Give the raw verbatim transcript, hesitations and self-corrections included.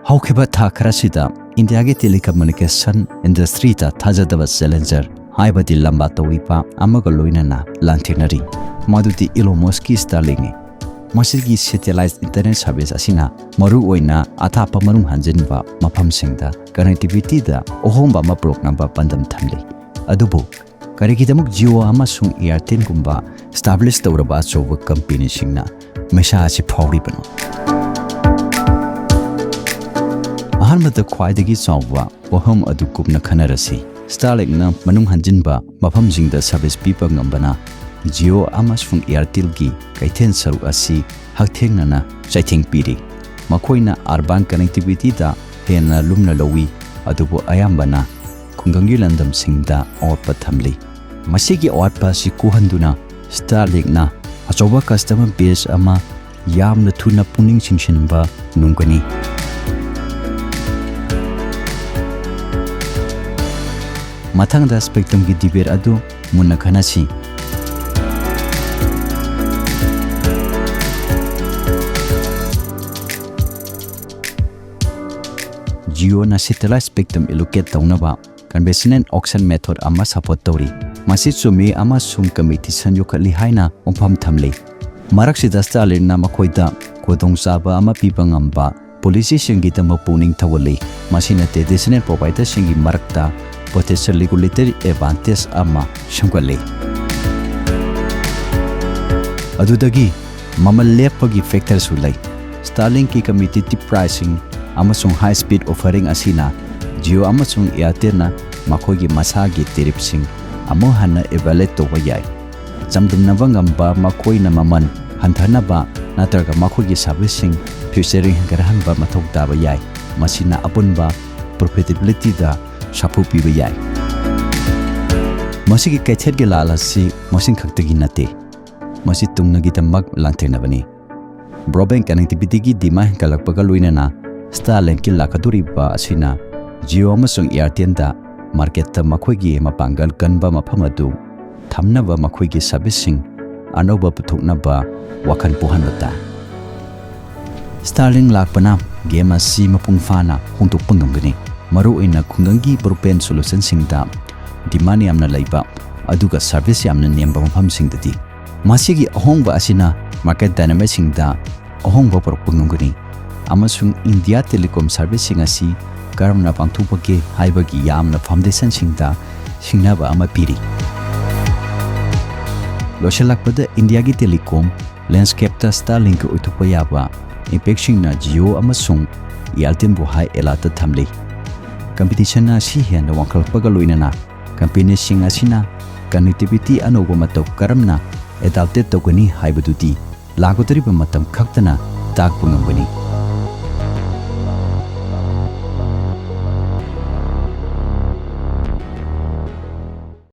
ꯍꯧꯈꯤꯕ ꯊꯥ ꯈꯔꯁꯤꯗ ꯏꯟꯗꯤꯌꯥꯒꯤ telecommunication industryꯗ ꯊꯥꯖꯗꯕ challenger, ꯍꯥꯏꯕꯗꯤ ꯂꯝꯕꯥ ꯇꯧꯔꯤꯕ ꯑꯃꯒ ꯂꯣꯏꯅꯅ ꯂꯥꯟꯊꯦꯡꯅꯔꯤ꯫ ꯃꯗꯨꯗꯤ Elon Muskꯀꯤ Starlinkꯅꯤ꯫ ꯃꯁꯤꯒꯤ satellite internet service ꯑꯁꯤꯅ ꯃꯔꯨꯑꯣꯏꯅ ꯑꯊꯥꯞꯄ ꯃꯅꯨꯡ ꯍꯟꯖꯤꯟꯕ ꯃꯐꯝꯁꯤꯡꯗ connectivityꯗ ꯑꯍꯣꯡꯕ ꯑꯃ ꯄꯨꯔꯛꯅꯕ ꯄꯥꯟꯗꯝ ꯊꯝꯂꯤ꯫ ꯑꯗꯨꯕꯨ ꯀꯔꯤꯒꯤꯗꯃꯛ Jio ꯑꯃꯁꯨꯡ Airtelꯒꯨꯝꯕ establish ꯇꯧꯔꯕ ꯑꯆꯧꯕ companyꯁꯤꯡꯅ ꯃꯩꯁꯥ ꯑꯁꯤ ꯐꯥꯎꯔꯤꯕꯅꯣ? ꯑꯍꯥꯟꯕꯗ ꯈ꯭ꯋꯥꯏꯗꯒꯤ ꯆꯥꯎꯕ ꯋꯥꯐꯝ ꯑꯗꯨ ꯀꯨꯞꯅ ꯈꯟꯅꯔꯁꯤ꯫ Starlinkꯅ ꯃꯅꯨꯡ ꯍꯟꯖꯤꯟꯕ ꯃꯐꯝꯁꯤꯡꯗ service ꯄꯤꯕ ꯉꯝꯕꯅ Jio ꯑꯃꯁꯨꯡ Airtelꯒꯤ ꯀꯩꯊꯦꯜ ꯁꯔꯨꯛ ꯑꯁꯤ ꯍꯛꯊꯦꯡꯅꯅ ꯆꯩꯊꯦꯡ ꯄꯤꯔꯤ꯫ ꯃꯈꯣꯏꯅ urban connectivityꯗ ꯍꯦꯟꯅ ꯂꯨꯝꯅ ꯂꯧꯏ, ꯑꯗꯨꯕꯨ ꯑꯌꯥꯝꯕꯅ ꯈꯨꯡꯒꯪꯒꯤ ꯂꯝꯗꯝꯁꯤꯡꯗ ꯑꯋꯥꯠꯄ ꯊꯝꯂꯤ꯫ ꯃꯁꯤꯒꯤ ꯑꯋꯥꯠꯄ ꯑꯁꯤ ꯀꯣꯛꯍꯟꯗꯨꯅ Starlinkꯅ ꯑꯆꯧꯕ customer base ꯑꯃ ꯌꯥꯝꯅ ꯊꯨꯅ ꯄꯨꯛꯅꯤꯡ ꯆꯤꯡꯁꯤꯟꯕ ꯉꯝꯒꯅꯤ꯫ ꯃꯊꯪꯗ spectrumꯒꯤ debate ꯑꯗꯨ ꯃꯨꯟꯅ ꯈꯟꯅꯁꯤ꯫ Jioꯅ satellite spectrum allocate ꯇꯧꯅꯕ conventional auction method ꯑꯃ support ꯇꯧꯔꯤ꯫ ꯃꯁꯤ ꯆꯨꯝꯃꯤ ꯑꯃꯁꯨꯡ competition ꯌꯣꯛꯈꯠꯂꯤ ꯍꯥꯏꯅ ꯋꯥꯐꯝ ꯊꯝꯂꯤ꯫ ꯃꯔꯛꯁꯤꯗ Starlinkꯅ ꯃꯈꯣꯏꯗ ꯈꯨꯗꯣꯡꯆꯥꯕ ꯑꯃ ꯄꯤꯕ ꯉꯝꯕ policyꯁꯤꯡꯒꯤꯗꯃꯛ ꯄꯨꯛꯅꯤꯡ ꯊꯧꯒꯠꯂꯤ꯫ ꯃꯁꯤꯅ traditional providerꯁꯤꯡꯒꯤ ꯃꯔꯛꯇ potential regulatory advantage ꯑꯃ ꯁꯦꯝꯒꯠꯂꯤ꯫ ꯑꯗꯨꯗꯒꯤ ꯃꯃꯜ ꯂꯦꯞꯄꯒꯤ factorꯁꯨ ꯂꯩ꯫ Starlinkꯀꯤ competitive pricing ꯑꯃꯁꯨꯡ high speed offering ꯑꯁꯤꯅ Jio ꯑꯃꯁꯨꯡ Airtelꯅ ꯃꯈꯣꯏꯒꯤ ꯃꯁꯥꯒꯤ tariffꯁꯤꯡ ꯑꯃꯨꯛ ꯍꯟꯅ evaluate ꯇꯧꯕ ꯌꯥꯏ꯫ ꯆꯥꯡꯗꯝꯅꯕ ꯉꯝꯕ ꯃꯈꯣꯏꯅ ꯃꯃꯜ ꯍꯟꯊꯅꯕ ꯅꯠꯇ꯭ꯔꯒ ꯃꯈꯣꯏꯒꯤ serviceꯁꯤꯡ featuring ꯍꯦꯟꯒꯠꯍꯟꯕ ꯃꯊꯧ ꯇꯥꯕ ꯌꯥꯏ꯫ ꯃꯁꯤꯅ ꯑꯄꯨꯟꯕ profitabilityꯗ ꯁꯥꯐꯨ ꯄꯤꯕ ꯌꯥꯏ꯫ ꯃꯁꯤꯒꯤ ꯀꯩꯊꯦꯜꯒꯤ ꯂꯥꯜ ꯑꯁꯤ ꯃꯁꯤꯡ ꯈꯛꯇꯒꯤ ꯅꯠꯇꯦ꯫ ꯃꯁꯤ ꯇꯨꯡꯅꯒꯤꯗꯃꯛ ꯂꯥꯟꯊꯦꯡꯅꯕꯅꯤ꯫ Broadband connectivityꯒꯤ demand ꯍꯦꯟꯒꯠꯂꯛꯄꯒ ꯂꯣꯏꯅꯅ Starlinkꯀꯤ ꯂꯥꯛꯀꯗꯧꯔꯤꯕ ꯑꯁꯤꯅ Jio ꯑꯃꯁꯨꯡ Airtelꯗ marketꯇ ꯃꯈꯣꯏꯒꯤ ꯃꯄꯥꯡꯒꯜ ꯀꯟꯕ ꯃꯐꯝ ꯑꯗꯨ ꯊꯝꯅꯕ ꯃꯈꯣꯏꯒꯤ serviceꯁꯤꯡ ꯑꯅꯧꯕ ꯄꯨꯊꯣꯛꯅꯕ ꯋꯥꯈꯜ ꯄꯣꯛꯍꯟꯕ ꯇꯥꯏ꯫ Starlink ꯂꯥꯛꯄꯅ ꯒꯦꯝ ꯑꯁꯤ ꯃꯄꯨꯡ ꯐꯥꯅ ꯍꯣꯡꯗꯣꯛꯄ ꯉꯝꯒꯅꯤ꯫ ꯃꯔꯨꯑꯣꯏꯅ ꯈꯨꯡꯒꯪꯒꯤ broadband solutionꯁꯤꯡꯗ demand ꯌꯥꯝꯅ ꯂꯩꯕ ꯑꯗꯨꯒ service ꯌꯥꯝꯅ ꯅꯦꯝꯕ ꯃꯐꯝꯁꯤꯡꯗꯗꯤ꯫ ꯃꯁꯤꯒꯤ ꯑꯍꯣꯡꯕ ꯑꯁꯤꯅ market dynamicꯁꯤꯡꯗ ꯑꯍꯣꯡꯕ ꯄꯨꯔꯛꯄ ꯉꯝꯒꯅꯤ ꯑꯃꯁꯨꯡ India telecom serviceꯁꯤꯡ ꯑꯁꯤ ꯀꯔꯝꯅ ꯄꯥꯡꯊꯣꯛꯄꯒꯦ ꯍꯥꯏꯕꯒꯤ ꯌꯥꯝꯅ foundationꯁꯤꯡꯗ ꯁꯤꯡꯅꯕ ꯑꯃ ꯄꯤꯔꯤ꯫ ꯂꯣꯏꯁꯤꯜꯂꯛꯄꯗ, Indiaꯒꯤ telecom landscapeꯇ Starlinkꯀ ꯑꯣꯏꯊꯣꯛꯄ ꯌꯥꯕ impactꯁꯤꯡꯅ Jio ꯑꯃꯁꯨꯡ Airtelꯕꯨ high alertꯇ ꯊꯝꯂꯤ꯫ Competition ꯑꯁꯤ ꯍꯦꯟꯅ ꯋꯥꯡꯈꯠꯂꯛꯄꯒ ꯂꯣꯏꯅꯅ, companyꯁꯤꯡ ꯑꯁꯤꯅ connectivity ꯑꯅꯧꯕ ꯃꯇꯧ ꯀꯔꯝꯅ adapted ꯇꯧꯒꯅꯤ ꯍꯥꯏꯕꯗꯨꯗꯤ ꯂꯥꯛꯀꯗꯧꯔꯤꯕ ꯃꯇꯝ ꯈꯛꯇꯅ ꯇꯥꯛꯄ ꯉꯝꯒꯅꯤ꯫